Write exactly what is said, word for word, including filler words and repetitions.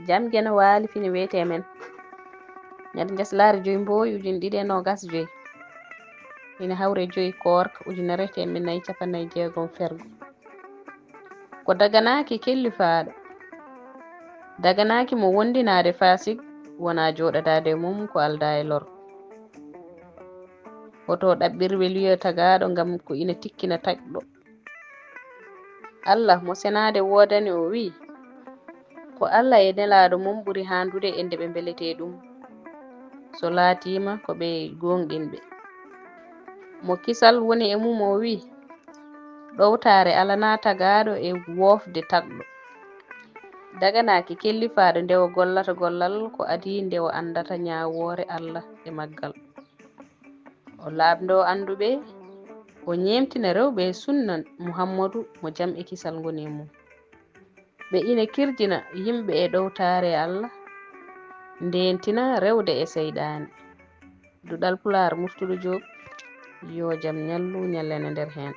Jam geno waali fini wiyetee men. Ñande njaslaari joy mbooyi ujine ɗiɗi e noogas joy. Ina hawre joy koorka ujunere e teeminnayi capannayi jeegom fergo. Ko daganaaki kellifaaɗo. Daganaaki mo wondinaade faasik, wonaa jooɗadaade e mum ko aldaa e lor. Hoto ɗaɓɓir weliyo tagaaɗo ngam ko ina tikkina tagɗo. Allah mo senaade woodani o wiyi, ko Allah e nelaaɗo mum ɓuri haandude e nde ɓe mbeletee ɗum, so laatiima ko ɓe gooŋɗinɓe. Mo kisal woni e mum o wiyi, ɗowtaare alanaa tagaaɗo e woofde tagɗo. Daganaaki kellifaaɗo nde o gollata gollal ko adii nde o anndata ñaawoore Allah e maggal. O laaɓndoo annduɓe, o ñeemtina rewɓe e sunna Muhammadu mo jam e kisal ngoni e mum. Ɓe ina kirjina yimɓe e ɗowtaare Allah, ndeentina rewde e seyɗaani. Duɗal Pulaar, Murtuɗo Joob, yo jam ñallu ñallene nder heen.